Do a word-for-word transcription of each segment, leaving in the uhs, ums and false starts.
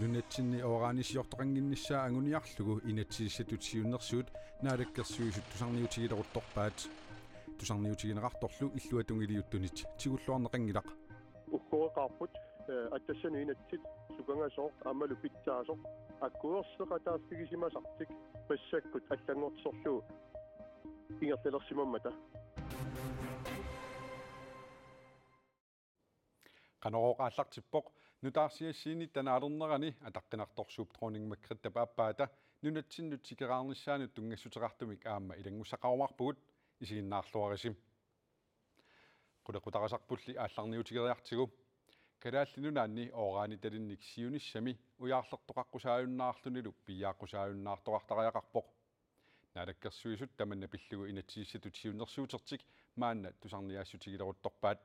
Nunatsinni uranisiortoqannginnissaa anguniarlugu inatsisissatut siunnersuut Naalakkersuisut tusarniutigileruttorpaat. Tusarniutigineqartorlu illuatungiliuttunit tigulluarneqanngilaq. Uggoreqaarput, eh, atassanut inatsit sukangasooq aammalu pitsaasoq akuerseqataaffigisimasartik massakkut allanngortisorlugu ingerlalersimammata. Qanorooq aallartippoq. Nutaarsiassiinni tanaalernerani ataqqinartorsuup Dronning Margrethe aappaata nunatsinnut tikeraarnissaanut tunngassuteqartumik aamma ilanngussaqarumaarpugut, isiginnaarluarisi. Qulequtarisaarpulli aallarniutigeriartigu. Kalaallit Nunaanni uranitalinnik siunissami ujaarlertoqaqqusaajunnaarlunilu piiaaqqusaajunnaartoqartariaqarpoq. Naalakkersuisut tamanna pillugu inatsisissatut siunnersuutertik maanna tusarniaassutigileruttorpaat.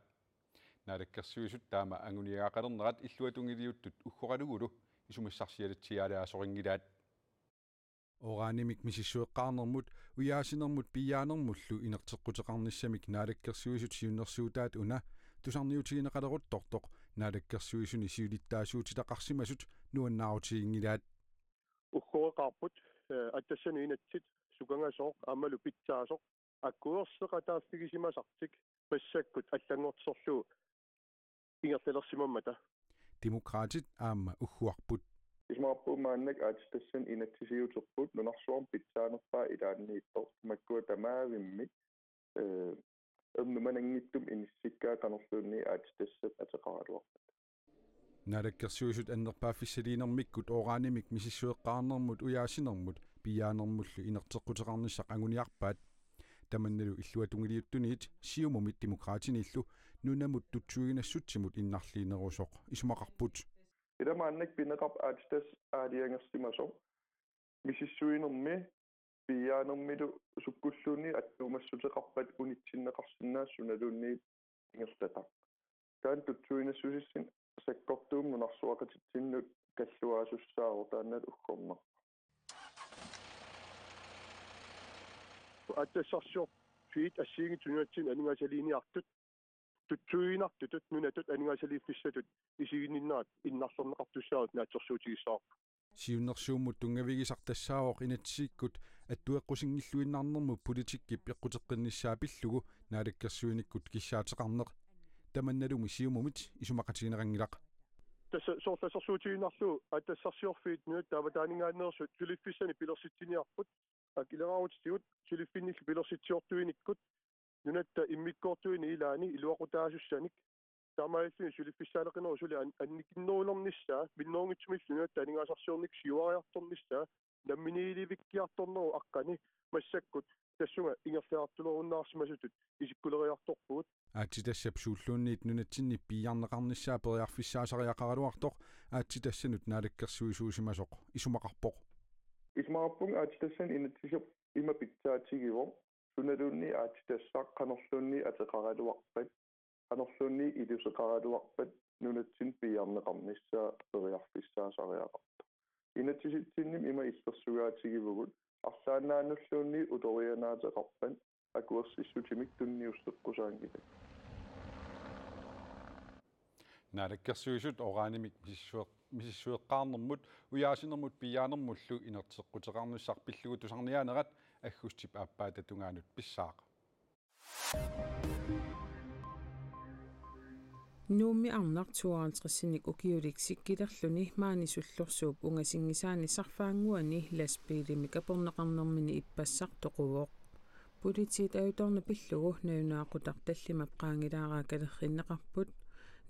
Naalakkersuisut taama anguniagaqalernerat illuatungiliuttut uggoqalugulu isumissarsialitsiaalaasorinngilaat. Uranimik misissueqqaarnermut, ujaasinermut piiaanermullu inerteqquteqarnissamik Naalakkersuisut siunnersuutaat una tusarniutigineqaleruttortoq Naalakkersuisuni siulittaasuutitaqarsimasut nuannaarutiginngilaat. Uggoreqaarput, eh, atassanut inatsit sukangasooq aammalu pitsaasoq akuerseqataaffigisimasartik massakkut allanngortisorlugu ingerlalersimammata. Demokraatit aamma ugguarput. Isumaqarpunga maannakkut aatsitassanut inatsisiuterput nunarsuarmi pitsaanerpaaq ilaanniittoq, tamakkua tamaavimmik, eh, ernumananngitsumik inissikkaat qanorluunniit aatsitassat ateqaraluarpata. Naalakkersuisut annerpaaffissaliinermikkut uranimik misissueqqaarnermut, ujaasinermut piiaanermullu inerteqquteqarnissaq anguniarpaat. Tamannalu illuatungiliuttuniit Siumumit Demokraatiniillu nunamut tutsuiginassutsimut innarliinerusoq isumaqarput. Ila maannakkut pineqarpoq aatsitassat aalajangersimasoq. Misissuinermi piiaanermilu sukkulluunniit attuumassuteqarpat unitsinneqarsinnaasut sunaluunniit ingerlataq. Taanna tutsuiginassusissinnut sakkortuumik nunarsuaqatitsinnut kalluaasussaavoq, taannalu uggornarpoq. Aatsitassarsiorfiit assigiinngitsut nunatsinni aningaasaliiniartut tutsuiginartutut nunatut aningaasaliiffissatut isiginninnerat innarlerneqartussaavutit naatsorsuutigissavarput. Siunnersuummut tunngavigisaq tassaavoq inatsisikkut attueqqusinngilluinnarnermut politikkip eqquteqqinnissaa pillugu naalakkersuinikkut kissaateqarneq. Tamannalumi Siumumit isumaqatigineqanngilaq. Tassa soorlu assersuutigiinnarlugu aatsitassarsiorfiit nunatta avataaninngaanneersut suliffissanik pilersitsiniarput. Akileraarutitigut suliffinnillu pilersitsiortuinikkut nunatta immikkoortuini ilaanni iluaqutaasussanik. Taamaalilluni suliffissaaleqinerup suli an-, annikinnerulernissaa minnerunngitsumillu nunatta aningaasarsiornikkut siuariartornissaa namminiilivikkiartornerup aqqani massakkut tassunga ingerlaartulerunnaarsimasutut isikkuleriartorpugut. Aatsitassap suulluunniit nunatsinni piiarneqarnissaa periarfissaasariaqaraluartoq aatsitassanut naalakkersuisuusimasoq isumaqarpoq. Isumaqarpunga aatsitassanut inatsisissap ima pitsaatigivoq, sunaluunniit aatsitassaq qanorluunniit ateqaraluarpat, qanorluunniit iluseqaraluarpat nunatsinni piiarneqarnissaa periarfissaasariaqartoq. Inatsisitsinnimi ima illersugaatigivugut, arlaannaannulluunniit ulorianaateqarpat akuersissutimik tunniusseqqusaanngillat. Naalakkersuisut uranimik misissueq-, misissueqqaarnermut, ujaasinermut piiaanermullu inerteqquteqarnissaq pillugu tusarniaanerat aggustip aappaata tungaanut pissaaq. Nuummi arnaq tooghalvtredsinik ukiulik sikkilerluni maani Sullorsuup ungasinngisaani sarfaannguani lastbiilimik aporneqarnermini ippassaq toquvoq. Politiit ajutoorneq pillugu nalunaaqutaq tallimap qaangilaaraa kalerrinneqarput.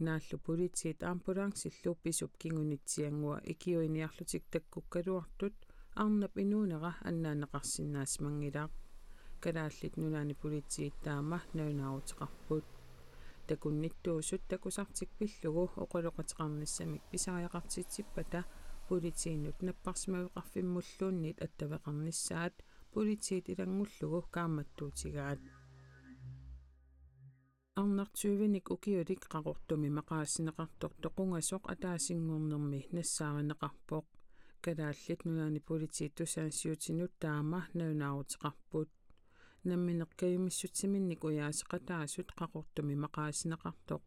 Naallu politiit ambulancillu pisup kingunitsianngua ikiuiniarlutik takkukkaluartut arnap inuunera annaanneqarsinnaasimanngilaaq. Kalaallit Nunaanni Politiit taama nalunaaruteqarput. Takunnittuusut takusartik pillugu oqaloqateqarnissamik pisariaqartitsippata politiinut napparsimmaveqarfimmulluunniit attaveqarnissaat politiit ilanngullugu kaammattuutigaat. Arnaq tyvenik ukiulik Qaqortumi maqaasineqartoq toqungasoq ataasinngornermi nassaarineqarpoq. Kalaallit Nunaanni Politiit tusagassiuutinut taama nalunaaruteqarput. Nammineq kajumissutsiminnik ujaaseqataasut Qaqortumi maqaasineqartoq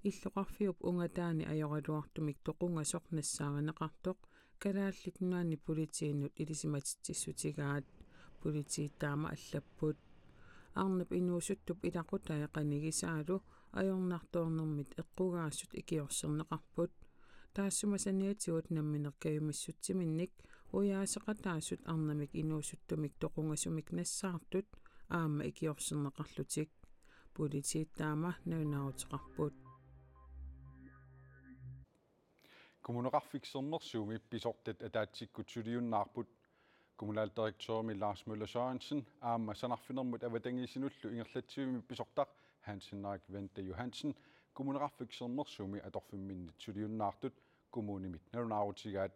Illoqarfiup ungataani ajoraluartumik toqungasoq nassaarineqartoq Kalaallit Nunaanni politiinut ilisimatitsissutigaat. Politiit taama allapput: Arnap inuusuttup ilaqutai qanigisaalu ajornartoornermit eqqugaasut ikiorserneqarput. Taassuma saniatigut nammineq kajumissutsiminnik ujaaseqataasut arnamik inuusuttumik toqungasumik nassaartut aamma ikiorserneqarlutik. Politiit taama nalunaaruteqarput. Kommuneqarfik Sermersuumi pisortat ataatsikkut suliunnaarput. Kommunaldirektørimi Lars Møller Sørensen aamma sanarfinermut avatangiisinullu ingerlatsivimmi pisortaq Hans Henrik Winther Johansen Kommuneqarfik Sermersuumi atorfimminnit suliunnaartut kommunimit nalunaarutigaat.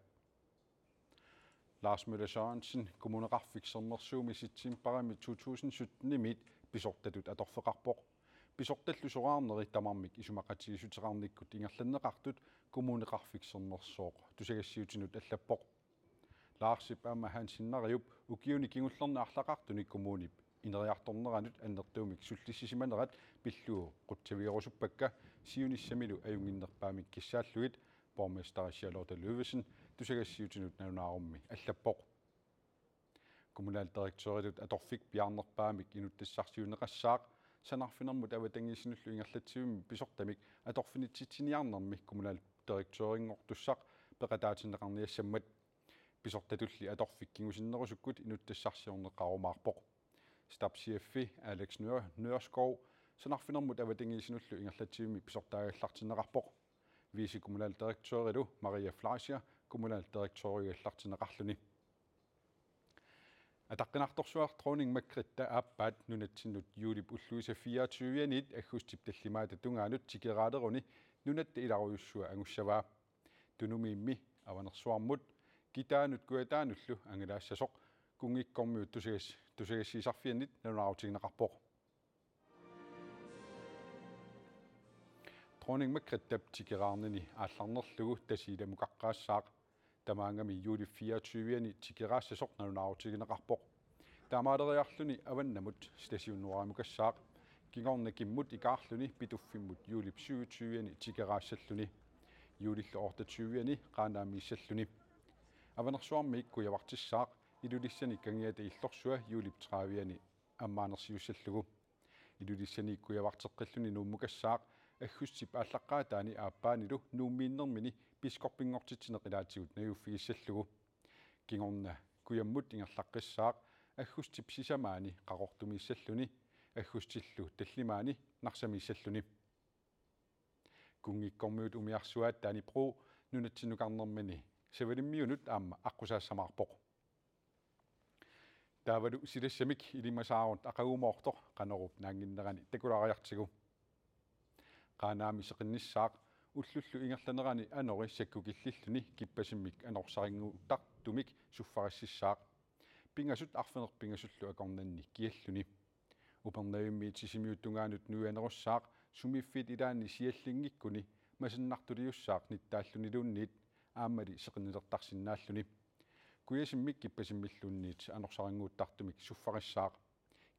Lars Møller Sørensen Kommuneqarfik Sermersuumi septembarimi to tusind sytten-imiit pisortatut atorfeqarpoq. Pisortallu soraarneri tamarmik isumaqatigiissuteqarnikkut ingerlanneqartut Kommuneqarfik Sermersooq tusagassiutinut allappoq. Larsip aamma Hans Henneriup ukiuni kingullerni arlaqartuni kommunip ineriartorneranut annertuumik sullissisimanerat pillugu qutsavigerusuppakka siunissamilu ajunnginnerpaamik kissaallugit borgmesteri Charlotte Ludvigsen tusagassiutinut nalunaarummi allappoq. Kommunaldirektøritut atorfik piaarnerpaamik inuttassarsiunneqassaaq, sanarfinermut avatangiisinullu ingerlatsivimmi pisortamik atorfinitsitsiniarnermi kommunaldirektørinngortussaq peqataatinneqarniassammat. Pisortatulli atorfik kingusinnerusukkut inuttassarsiorneqarumaarpoq. Stabschef Alex Nør-, Nørskov sanarfinermut avatangiisinullu ingerlatsivimmi pisortaagallartinneqarpoq. Vicekommunaldirektørilu Maria Fleischer kommunaldirektøriugallartinneqarluni. Ataqqinartorsuaq Dronning Margrethe aappaat nunatsinnut juulip ulluisa fireogtyve-anit aggustip tallimaata tungaanut tikeraaleruni nunatta ilarujussua angussavaa. Tunumiimmi, Avanersuarmut, Kitaanut Kujataanullu angalaassasoq kunngikkormiut tusagas-, tusagassiisarfiannit nalunaarutigineqarpoq. Dronning Margrethep tikeraarnini aallarnerlugu Tasiilamut qaqqaassaaq. Tamaangami juulip fireogtyve-ani tikeraassasoq nalunaarutigineqarpoq. Taamaaleriarluni avannamut Station Nordimukassaaq. Kingorna kimmut ikaarluni Pituffimmut juulip syvogtyve-ani tikeraassalluni. Juulillu otteogtyve-ani Qaanaamiissalluni. Avanersuarmiit kujavartissaaq Ilulissani Kangiata Illorsua juulip tredive-ani ammaanersiussallugu. Ilulissani kujavarteqqilluni Nuummukassaaq aggustip aallaqqaataani aappaanilu Nuummiinnermini biskoppinngortitsineq ilaatigut najuuffigissallugu. Kingorna kujammut ingerlaqqissaaq aggustip sisamaani Qaqortumiissalluni, aggustillu tallimaani Narsamiissalluni. Kunngikkormiut umiarsuaat Dannebrog nunatsinnukarnermini Savalimmiunut aamma aqqusaassamaarpoq. Taavalu silassamik ilimasaarut aqagumoortoq Qanorup naannginnerani takulaariartigu. Qaanaami seqinnissaaq ullullu ingerlanerani anori sakkukillilluni kippasimmik anorsarinnguuttartumik suffarissiissaaq. Pingasut arfineq-pingasullu akornanni kialluni. Upernavimmiit Sisimiut tungaanut nuianerussaaq sumiiffiit ilaanni siallinngikkuni masannartuliussaaq nittaalluniluunniit aammali seqinnilertarsinnaalluni. Kujasimmik kippasimmilluunniit anorsarinnguuttartumik suffarissaaq.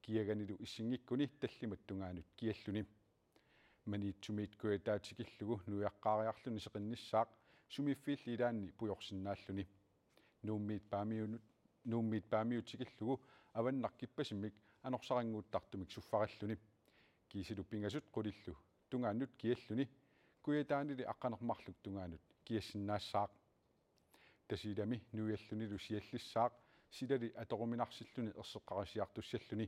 Kiaganilu issinngikkuni tallimat tungaanut kialluni. Maniitsumiit Kujataat tikillugu nuiaqqaariarluni seqinnissaaq sumiiffiilli ilaanni pujorsinnaalluni. Nuummiit Paamiunut, Nuummiit Paamiut tikillugu avannaq kippasimmik anorsarinnguuttartumik suffarilluni. Kiisilu pingasut qulillu tungaannut kialluni, Kujataanili aqqaneq-marluk tungaanut kiassinnaassaaq. Tasiilami nuiallunilu siallissaaq silali atoruminarsilluni erseqqarissiartussalluni.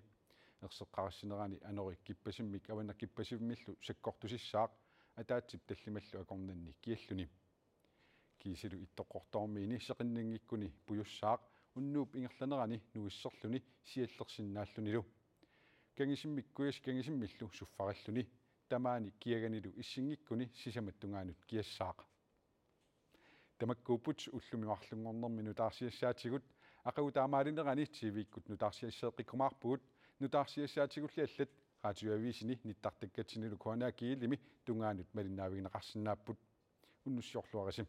Erseqqarissinerani anori kippasimmik avannaq kippasimmillu sakkortusissaaq ataatsip tallimallu akornanni kialluni. Kiisilu Ittoqqortoormiini seqinninngikkuni pujussaaq unnuup ingerlanerani nuisserluni siallersinnaallunilu. Kangisimmik kujasi kangisimmillu suffarilluni. Tamaani kiaganilu issinngikkuni sisamat tungaanut kiassaaq. Tamakkuupput ullumi marlunngornermi nutaarsiassaatigut, aqagu taamaalinerani T V-kkut nutaarsiasseeqqikkumaarpugut, nutaarsiassaatigulli allat Radioavisini nittartakkatsinilu K N R G-imi tungaanut malinnaavigineqarsinnaapput. Unnussiorluarisi.